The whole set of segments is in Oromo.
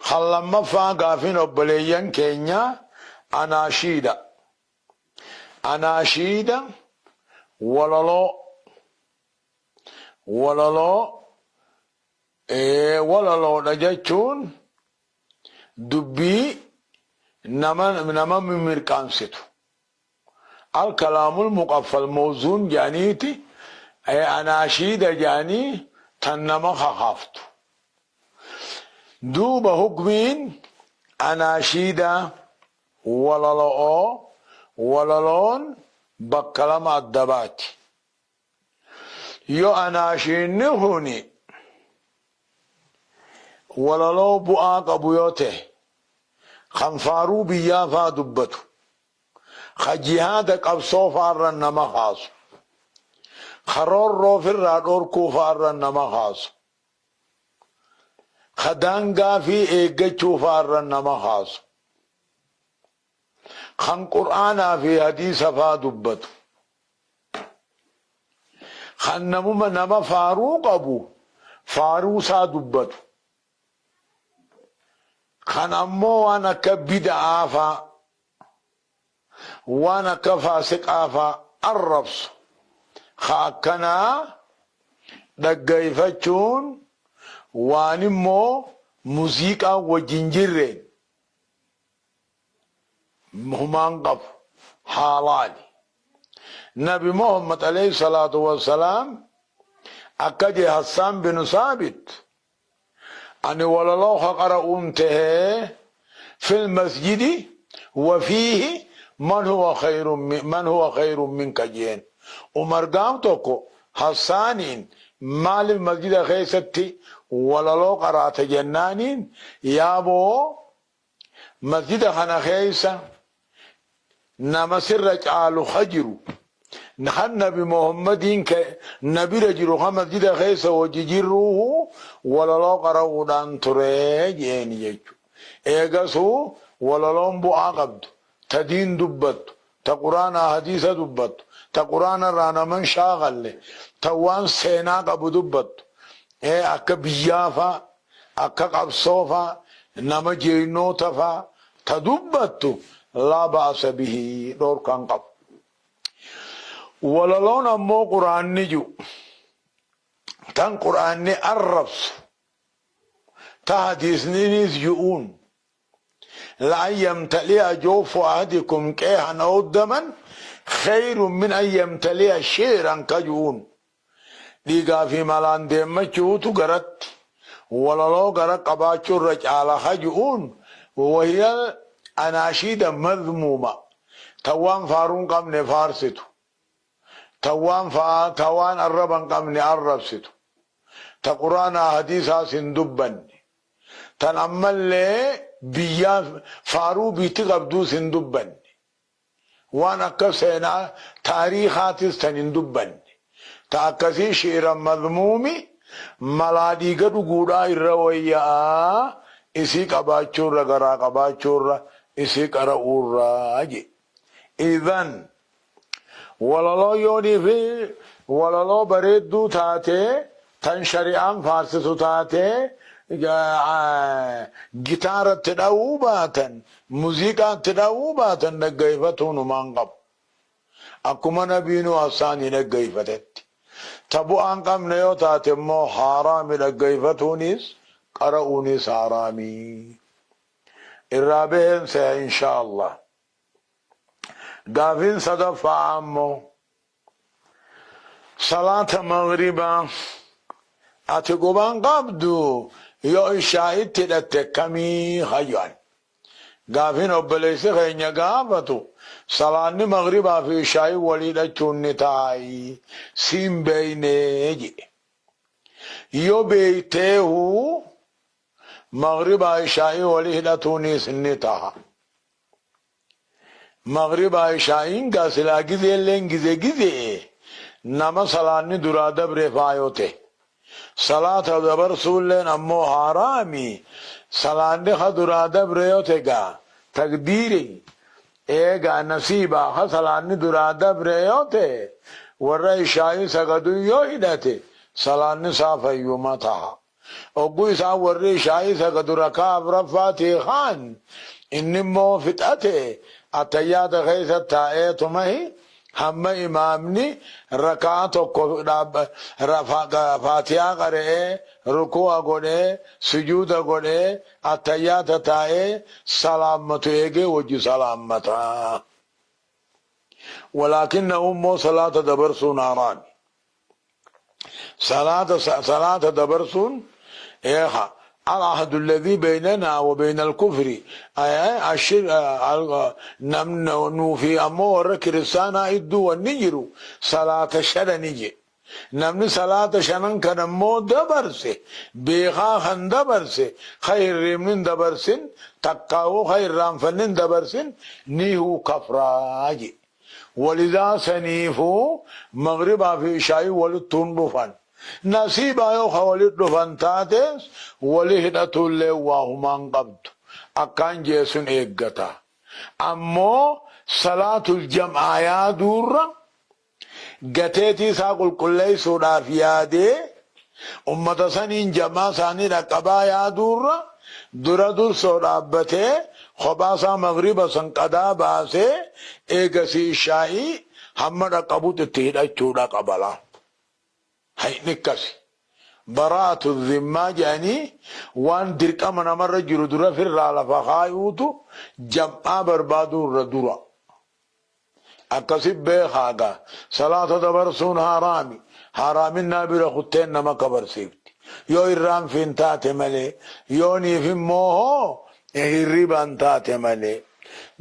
Kan lammaffaa gaafiin obboleeyyan keenyaa anaashiida. Anaashiida walaloo walaloo walaloodha jechuun dubbii nama nama mimirqaansitu. Al-kalaamul muqaffal mawzuun jedhaniiti anaashiida jedhanii tan nama kakaaftu. Duuba hukmiin anaashiidaa walalo'oo walaloon bakka lama adda baati. Yoo anaashiinni kuni walaloo bu'aa qabu yoo ta'e kan faaruu biyyaa faa dubbatu, ka jihaada qabsoo faarra nama kaasu, ka roorroo ofirraa dhorkuu faarra nama kaasu, ka daangaa fi eeggachuu faarra nama kaasu, kan Qur'aanaa fi hadiisa faa dubbatu, kan namuma nama faaruu qabu faaruu isaa dubbatu, Kan ammoo waan akka bid'aa faa, waan akka faasiqaa faa arrabsu ka akkanaa dhaggeeyfachuun waan immoo muziiqaan wajji hin jirreen humaa hin qabu haalaali. Nabi Muhammad alayhi salaatu wassalaam akka jee Hassaan binu Saabit Ani walaloo ka qara'uun tahee fil masjidi wa fiihi man huwa khayrun man huwa khayrun minka jeen. Umar gaaf tokko Hassaaniin maaliif masjida keessatti walaloo qaraata jennaaniin yaaboo Masjida kana keessa nama sirra caalu ka jiru kan nabi Muhammadiin ka na bira jiru ka masjida keessa wajji jirruuhu walaloo qara'uudhaan ture jeeni jechu. Eegasuu walaloon bu'aa qabdu ta diin dubbattu ta quraanaa hadiisa dubbattu ta quraana irraa nama hin shaakalle ta waan seenaa qabu dubbattu akka biyyaa faa akka qabsoo faa nama jeeynoota faa ta dubbattu laa ba'asa bihi dhoorkaa hin qabu. Walaloon ammoo quraanni ji'u tan quraanni arrabsu ta hadiisninis ji'uun la'an yamtali'a jawfu ahadikum qeehan aw daman khayrun min an yamtali'a shi'ran ka ji'uun Dhiigaa fi malaan deemmachuutu garatti walaloo gara qabaachuu irra caala ka ju'uun wahiya anaashiida madhmuuma tan waan faaruu hin qabne faarsitu tan waan ta waan arraba hin qabne arrabsitu ta qur'aanaa hadiisaas hin dubbanne tan ammallee biyyaa faaruu biitti qabduus hin dubbanne Waan akka seenaa taariikhaatis tan hin dubbanne. Ta akkasii shi'ran madhmuumi malaa dhiiga dhuguudhaa irra wayya'a isii qabaachuurra garaa qabaachuurra isii qara'uurra je'e. Idhan walaloo yoonii fi walaloo bareedduu taate tan shari'aan faarsitu taate gitaara itti dhawuu baatan muziiqaa itti dhawuu baatan dhaggeeffatuun humaa hin qabu. Akkuma nabiinuu Hassaanii dhaggeeffatetti. Ta bu'aa hin qabne yoo taate immoo haaraami dhaggeeffatuunis qara'uunis haaraami. Irraa baheen seha inshaa Allah. Gaafiin sadaffaa ammoo Salaata maghribaa ati quban qabdu yoo ishaa'itti hidhatte akkamii ka jedhan. Gaafiin obboleessi keenya gaafatu salaanni maghribaa fi ishaa'ii wal hidhachuun ni ta'aayi siin beeynee jedhe. Yoo beeyteehu maghribaa ishaa'ii wali hidhatuunis ni taha. Maghribaa ishaa'iin gaa silaa gizeelleen gize gize'e nama salaanni duraa dabre faa yoo ta'e. Salaata dabarsuulleen ammoo haaraami salaanni ka duraa dabre yoo ta'e gaa taqdiiri eegaa nasiibaa ka salaanni duraa dabre yoo ta'e warra ishaa'ii sagadun yoo hidhate salaanni isaa fayyuma taha. Ogguu isaan warri ishaa'ii sagadu raka'aa afraffaatii ka'an, inni immoo fixate attayyaata keessa taa'eetumahi hamma imaamni raka'aa tokko faatihaa qara'ee, rukuu'a godhee, sujuuda godhee, attayyaata taa'ee salaammatu eegee wajji salaammata. Walaakinnahu immoo salaata dabarsuun haraami. Salaata salaata dabarsuun eeha al-ahdu alladhii baynanaa wa bayna al-kufri namni nuu fi ammoo warra kiristaanaa idduu wanni jiru salaata shanani je. Namni salaata shanan kana immoo dabarse beekaa kan dabarse ka hirriibni hin dabarsin takkaawuu ka irraanfanni hin dabarsin nihuu kafraa je. Walidaa saniifuu maghribaa fi ishaa'ii walittu hin dhufan. Nasiibaa yoo ka walit dhufan taates wali hidhatuulleen waa humaa hin qabdu. Akkaan je'e sun eeggata. Ammoo salaatul jam'aa yaaduurra gateetii isaa qulqulleessuudhaaf yaadee ummata saniin jam'aa isaanii dhaqqabaa yaaduurra dura dursoo dhaabbatee kophaa isaa maghriba san qadaa baasee eegasii ishaa'ii hamma dhaqqabutti itti hidhachuudha qaba laal. Hayni akkasi. Baraa'atu zimmaa jedhanii waan dirqama namarra jiru dura firraa lafa kaayuutu jam'aa barbaaduu irra dura. Akkasi beekaa gaa. Salaata dabarsuun haaraami. Haaraaminnaa bira kutteen nama kabarsiifti. Yoo irraanfiin taate malee. Yooniif immoo hoo hirribaan taate malee.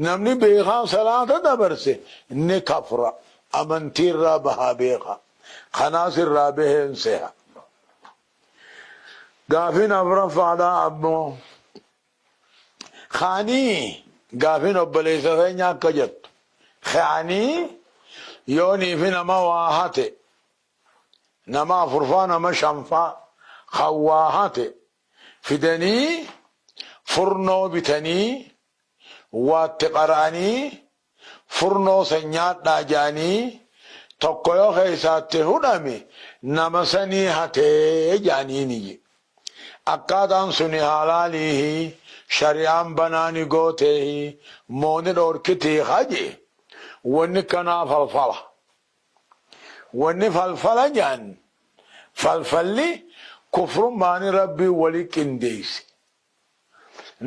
Namni beekaa salaata dabarse ni kafra. Amantiirraa bahaa beekaa. Kanaas irraa baheen seha. Gaafiin afraffaadhaa ammoo. Kaanii gaafiin obboleessa keenya akka jettu kaanii yoonii fi nama waa hate nama afurfaa nama shanfaa kan waa hate fidanii furnoo bitanii waatti qara'anii furnoo san nyaadhaa jedhanii tokko yoo keessaatti hudhame nama sanii hatee jedhaniini jedhe. Akkaataan suni haalaaliihi shari'aan banaa ni gooteehi moo ni dhoorkitii ka je'e wanni akkanaa falfala. Wanni falfala je'an falfalli kufrummaani Rabbiin wali qindeeyse.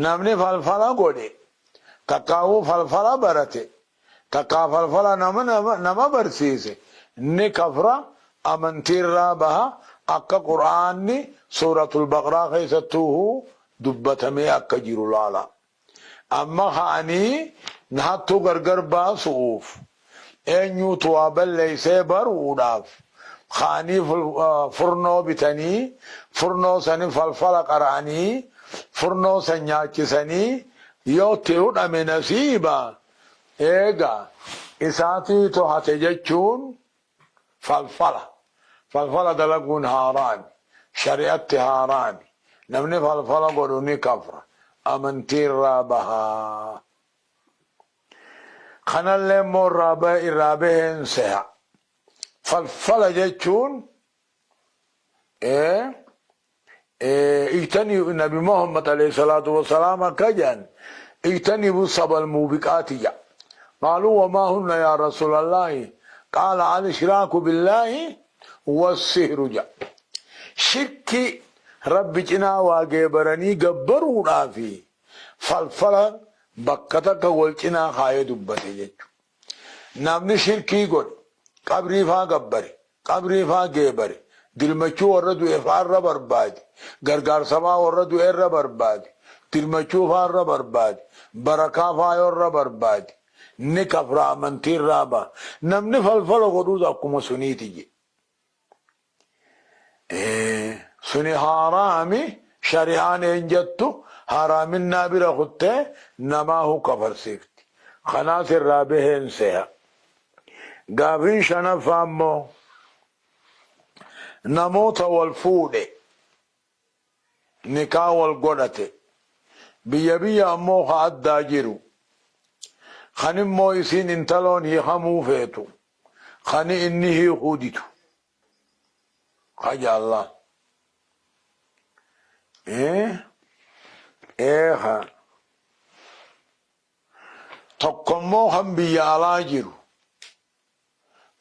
Namni falfala godhe takkaahuu falfala barate takkaa falfala nama nama barsiise ni kafra amantiirraa baha akka qur'aanni suuratul baqraa keessattuuhuu dubbatamee akka jiru laala. Amma ka'anii hattuu gargar baasu'uuf eenyuutu waa balleessee baru'uudhaaf ka'anii furnoo bitanii furnoo sani falfala qara'anii furnoo san nyaachisanii yoo itti hudhame nasiiba eega isaatiitu hate jechuun falfala. Falfala dalaguun haaraami. Shari'atti haaraami. Namni falfala godhu ni kafra. Amantiirraa baha. Kanallee immoo irraa baheen seha. Falfala jechuun ijtani Nabi Muhammad alayhi salaatu wassalaam akka jedhan ijtanibu sabal muubiqaati jedha. Qaaluu wamaa hunna yaa Rasuulallaahi qaala al ishraaku billaahi wassihru jedha. Shirkii Rabbi cinaa waa geebaranii gabbaruudhaa fi falfala bakka takka wal cinaa kaayee dubbate jechuudha. Namni shirkii godhe, qabrii faa gabbare, qabrii faa geebare, dirmachuu warra du'e faa irra barbaade, gargaarsa faa warra du'e irra barbaade, dirmachuu faa irra barbaade, barakaa faa yoo irra barbaade, ni kafra amantii irraa baha. Namni falfala godhuus akkuma suniiti jedhe. Suni haaraami shari'aan een jettu haaraaminnaa bira kuttee namaahu kafarsiifti. Kanaas irraa baheen seha. Gaafiin shanaffaa immoo namoota wal fuudhe nikaa wal godhate biyya biyya ammoo ka addaa jiru kan immoo isiin intaloon hiikamuu feetu kani inni hiikuu didu. Kaja Allah. Eeha. Tokkommoo kan biyya alaa jiru.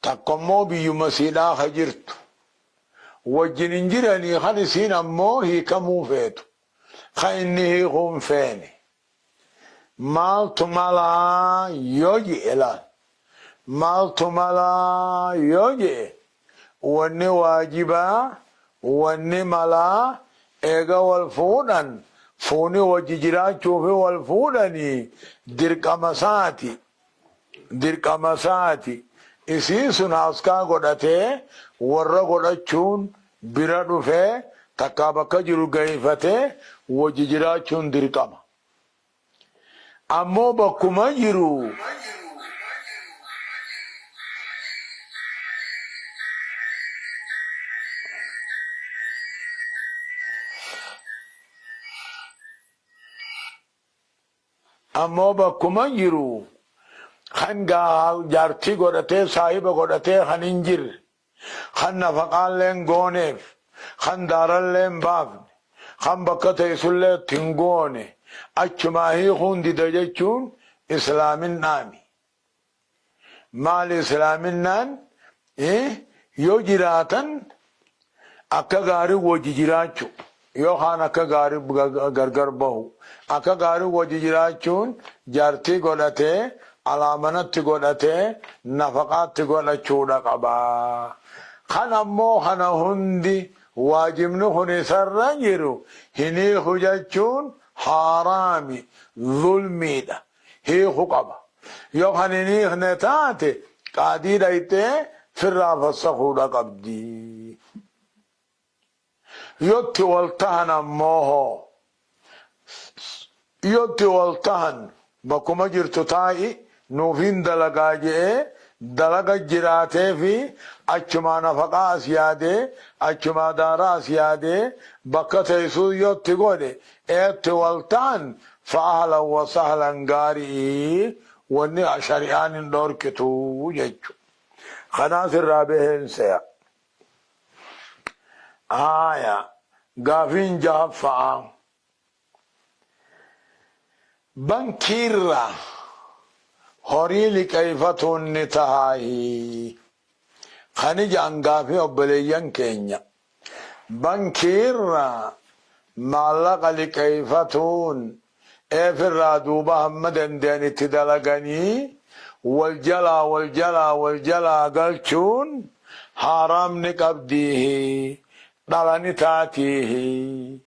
Takkammoo biyyuma siidhaa ka jirtu. Wajjin hin jiranii kan isiin ammoo hiikamuu feetu. Kan inni hiikuu hin feene. Maaltu malaa yoo je'e laal. Maaltu malaa yoo je'e wanni waajibaa wanni malaa eega wal fuudhan fuuni wajji jiraachuufi wal fuudhanii dirqama isaati. Dirqama isaati. Isiin sun haaskaa godhatee warra godhachuun bira dhufee takkaa bakka jiru gayfatee wajji jiraachuun dirqama. Ammoo bakkuma jiru Ammoo bakkuma jiru kan jaartii godhatee saahiba godhatee kan hin jirre, kan nafaqaallee hin gooneef, kan daarallee hin baafne, kan bakka teessullee itti hin goone achumaa hiikuun dida jechuun islaaminnaami. Maali islaaminnaan yoo jiraatan akka gaarii wajji jiraachu yookaan akka gaarii gargar bahu. Akka gaarii wajji jiraachuun jaartii godhatee alaa manatti godhatee nafaqaatti godhachuudha qaba. Kan ammoo kana hundi waajibni kun isarra jiru hin hiiku jechuun haaraami, zulmiidha. Hiiku qaba. Yoo kan hin hiikne taate qaadii dhayxee firraa fassakuudha qabdi. Yotti wal tahan ammoo hoo? Yotti wal tahan bakkuma jirtu taa'i nuufiin dalagaa je'ee dalaga jiraateefi achumaa nafaqaa as yaadee achumaa daara as yaadee bakka teessuu yotti godhe eetti wal tahan fa ahlan wa sahlan gaari'i wanni shari'aan hin dhoorkitu jechu. Kanaas irraa baheen seya. Aaya gaafiin jahaffa'aa. Bankiirraa horii liqeeyfatuun ni tahaahii? Kani ja'an gaafii obboleeyyan keenya. Bankiirraa maallaqa liqeeyfatuun eefirraa duuba hamma dandayan itti dalaganii wal jalaa wal jalaa wal jalaa galchuun haaraam ni qabdiihi? Dhala ni taatiihi?